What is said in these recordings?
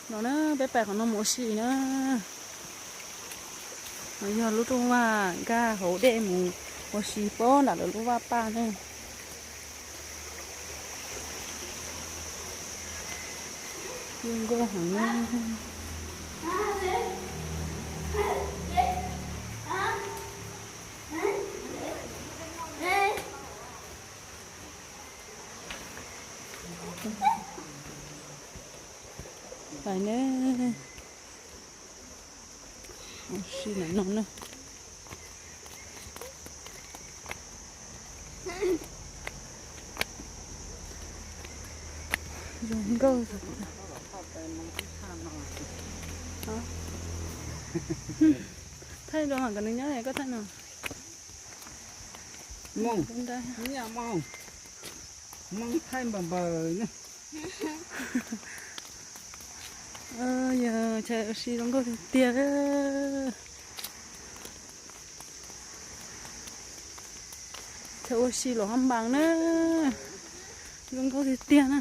No na, peb pais qhov no mus ua si na. No yog lub rooj vag nkag hauv dej mus ua si pab nram lawv lub vaj paj na. Zoo nkauj heev na. Pais na. Ua si ntawm no na. Zoo nkauj. Thaij rau hauv kom nws nyob, koj thaij no. Moo, moo thaij npaws npaws na. Yog chaw ua si zoo nkauj tiag tiag. Chaw ua si Luam Hab Npas na, zoo nkauj tiag tiag na.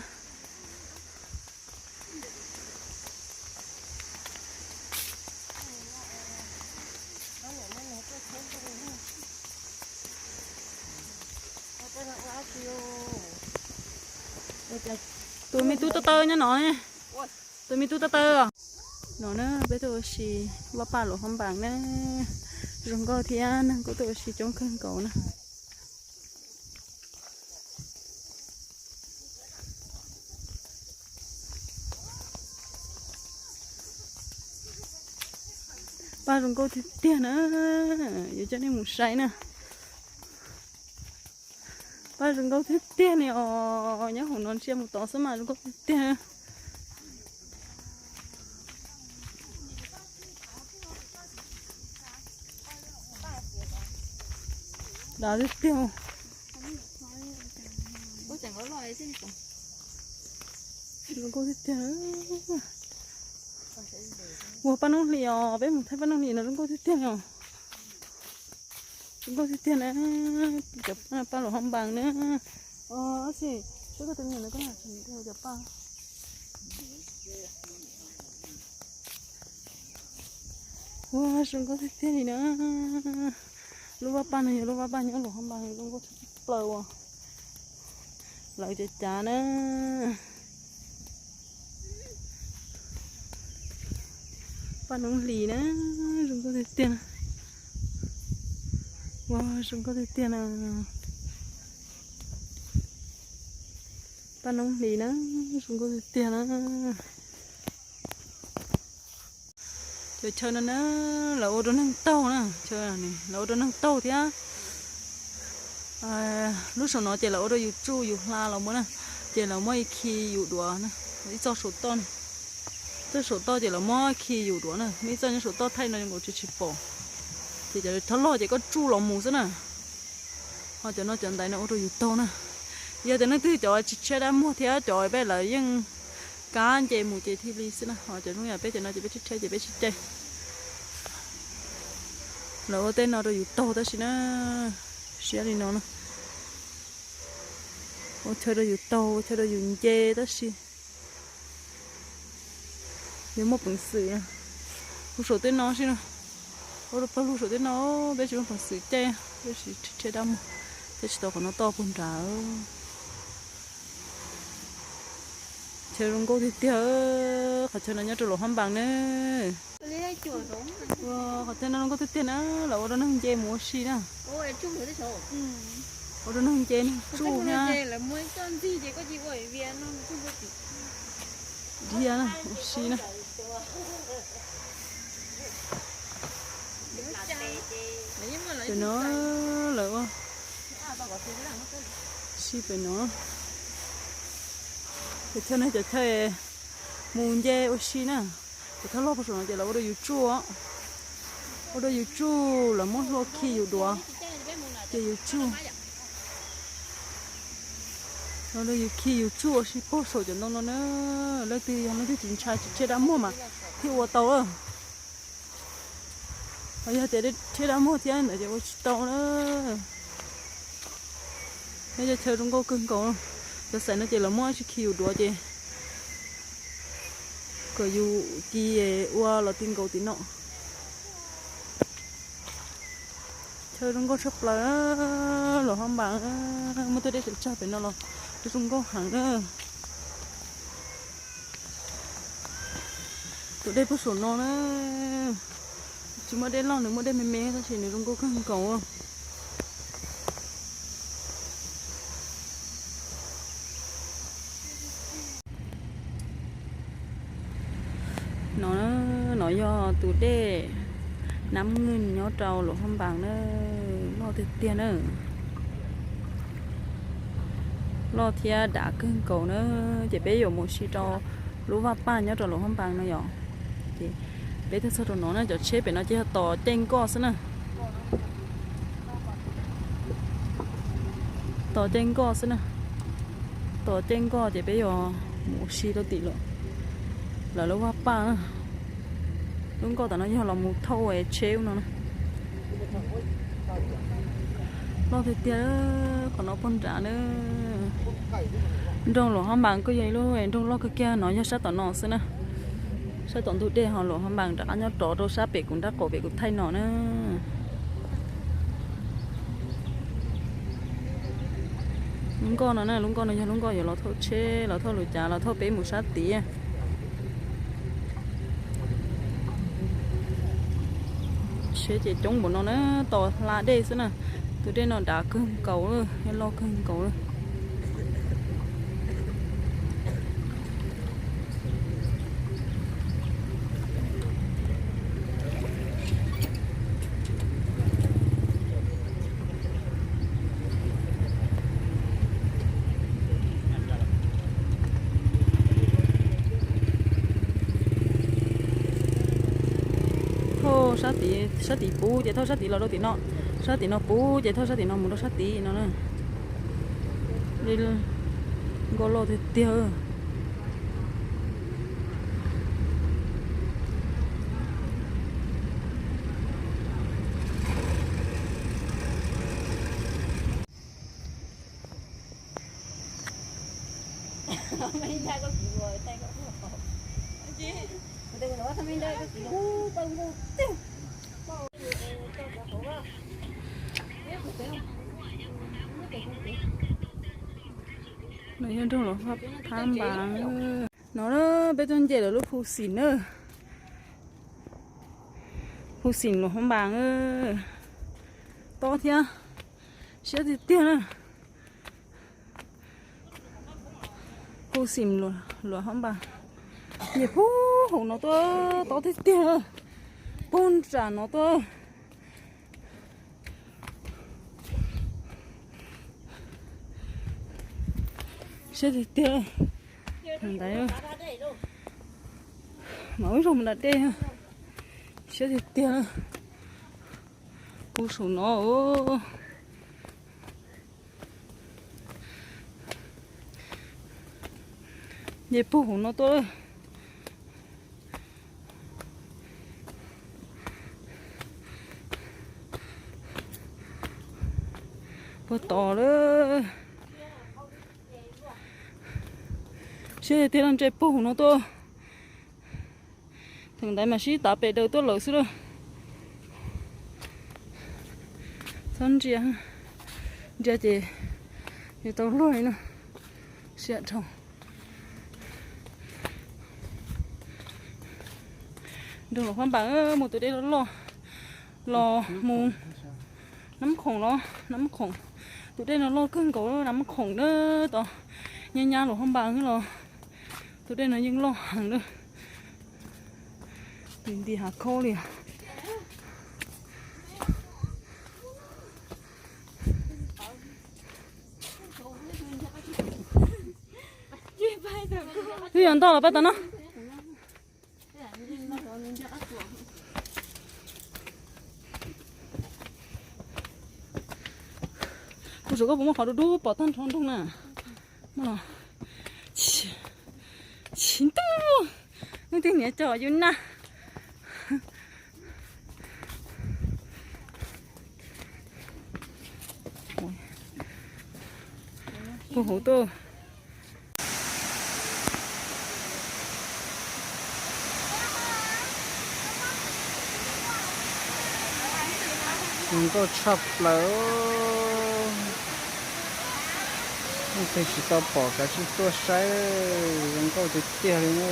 Tus me tub tawb tawb nyob no ne. Tus me tub tawb tawb os. No na, peb tuaj ua si vaj paj Luam Hab Npas na. Zoo nkauj thiab neeg kuj tuaj ua si coob kawg nkaus na. Paj zoo nkauj tiag tiag na, yuav coj nej mus saib na. Paj zoo nkauj tiag tiag li os, nyob hauv no ntsia mus tod xwb mas zoo nkauj tiag tiag. Dav tiag tiag. Zoo nkauj tiag tiag. Ua paj noob hlis os, peb mus thaij paj noob hlis no zoo nkauj tiag tiag os. Zoo nkauj tiag tiag na, cov paj Luam Hab Npas na. Os, saib koj tus me nyuam no koj cov paj. Ua zoo nkauj tiag tiag li na. Lub vaj paj no yog lub vaj paj nyob Luam Hab Npas, zoo nkauj tshaj plaws uas lawv cav cav na. Paj noob hlis na, zoo nkauj tiag tiag. Ua zoo nkauj tiag tiag na. Paj noob hlis na, zoo nkauj tiag tiag na. Cov chaw no na, lawv ua rau neeg taug na, chaw lawv ua rau neeg taug thiab. Lub saum no ces lawv ua rau yus tsuj yus hla los muaj na, ces lawv muab ib khi yus duav na, ib txoj saum toj na. Txoj saum toj ces lawv muab khi yus duav na, muaj ib txoj nyob saum toj thaij no nkaus tsis tsis pom. Ces cov thawj loj ces koj tsuj los mus xwb na. Ho cov no cov ntaiv no ua rau yus taug na. Yog tias leej twg cov tsis tshiab dab muag thiab cov peb lawv yeej kab nce mus ces thiaj li xwb na. Ho cov zoo yam peb cov no ces peb tshiab tshiab ces peb tsis cai. Lawv ua tej no rau yus taug tab sis na, siab li no na. Ua chaw rau yus taug, ua chaw rau yus nce tab sis yuav muaj peev xwm lug saum tej no xwb na. Ua rau pawg lug saum tej no, peb tsis muaj peev xwm caij, peb tsis tshiab dab muag, caij tsis tau qhov no toj puag nrad. Chaw zoo nkauj tiag tiag, qhov chaw no nyob rau Luam Hab Npas na. Qhov chaw no zoo nkauj tiag tiag na, lawv ua rau neeg nce mus ua si na. Ua rau neeg nce neeg tsuj thiab. Dhia na, ua si na. Pem no lawv ua si pem no. Cov chaw no cov chaw mus nce ua si na. Cov thawj loj puag saum no ces lawv ua rau yus tsuj, ua rau yus tsuj, lawv muab hlua khi yus duav, ces yus tsuj. Ua rau yus khi yus tsuj ua si puag saum cov ntoo no na. Leej twg yog leej twg tsis ntshai tsis tshiab dab muag mas thiaj ua tau. Ho yog tias tshiab dab muag thiab ntawd ces ua tsis tau na. Nyob cov chaw zoo nkauj kawg nkaus. Cov xaim no ces lawv muab tsis khi yus duav ces Kom yus ci ua los ti nkaus tim no. Chaw zoo nkauj tshaj plaws, Luam Hab Npas, muaj tej dej tsaws tsag pem no los zoo nkauj heev na. Tus dej puag saum no na, tsis muaj dej loj, nws muaj dej me me tab sis nws zoo nkauj kawg nkaus. No, no yog tus dej Nab Nwj nyob rau Luam Hab Npas na, loj tiag tiag na. Loj thiab dav kawg nkaus na, ces peb yuav mus si rau lub vaj paj nyob rau Luam Hab Npas no yom. Ces peb tuaj txog rau no na, cov tsheb pem no ces yog tos caij nkoj xwb na. Tos caij nkoj xwb na. Tos caij nkoj ces peb yuav mus si rau tim lawm, lawv lub vaj paj na. Lub nkoj tom no yog los mus thauj tsheb no na. Loj tiag tiag, qhov no puag nrad na. Nroog Luam Hab Npas kuj yog ib lub nroog loj kawg kiag, no yog sab tom no xwb na. Sab tom ntug dej, ho Luam Hab Npas rov qab nyob rov rau sab pem kuv nrab qaum pem kuv thaij no na. Lub nkoj no na, lub nkoj no yog lub nkoj yuav los thauj tsheb, los thauj lus cav, los thauj peb mus sab tid. Tsheb ces coob npaum no na, tos hla dej xwb na. Tus dej no dav kawg nkaus, loj kawg nkaus. Thauj sab tid, sab tid puv ces thauj sab tid los rau tim no, sab tim no puv ces thauj sab tim no mus rau sab tid no na. Nkoj loj tiag tiag. No yog nroog Luam Hab Npas. No peb tuaj nce lawv lub phu xim na. Phu xim Luam Hab Npas, tob thiab siab tiag tiag na. Phu xim Luam Hab Npas, nce puag hauv no tuaj, tob tiag tiag, puag nram no tuaj. Siab tiag tiag. Ntawd mas ib zaug mus nram dej, siab tiag tiag. Puag saum no, nce puag hauv no tuaj. Puag tod lawm. Siab tiag tiag, los nce puag hauv no tuaj. Thaum ntawd mas sib tav pes daws tuaj lawm xwb lawm. Txhob ntsia, ntsia ces yuav tau luag li na. Siab dhau. Nroog Luam Hab Npas, mus tus dej loj loj los mus Nab Khoom los, Nab Khoom. Tus dej no loj kawg nkaus, Nab Khoom na, tod nyab nyab Luam Hab Npas los tus dej no yeej loj heev na. Nti nti hav khaub li. Twb yuav ntog los pab tau no. Kuv xav koj puas muaj qhov dub dub pom tag nrho nroog na. Muaj los. Chiv ntuj, leej twg niam coj yus na. Puag hauv tuaj. Zoo nkauj tshaj plaws. Leej twg tsis tau pom kav tsij tuaj saib, zoo nkauj tiag tiag li na.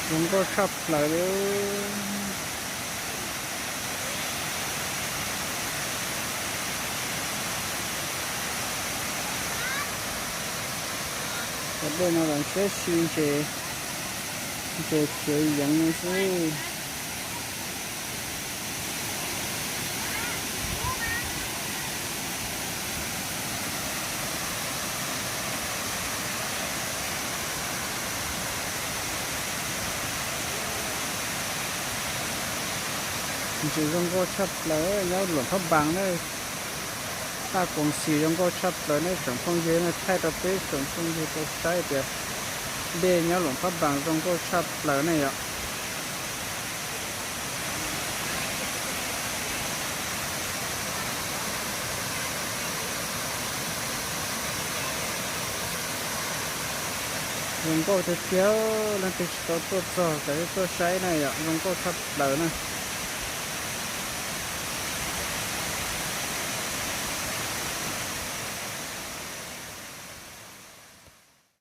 Zoo nkauj tshaj plaws li. Cov dej no los siab si ntses, ntses txiav yeev no xwb. Ntses zoo nkauj tshaj plaws nyob Luam Phab Npas na. Taj Koom Xis zoo nkauj tshaj plaws nej tsoom phooj ywg na, thaij rau peb tsoom phooj ywg tau saib tias dej nyob Luam Phab Npas zoo nkauj tshaj plaws ne yom. Zoo nkauj tiag tiag, leej twg tsis tau tuaj txog kav tsij tuaj saib na yom, zoo nkauj tshaj plaws na.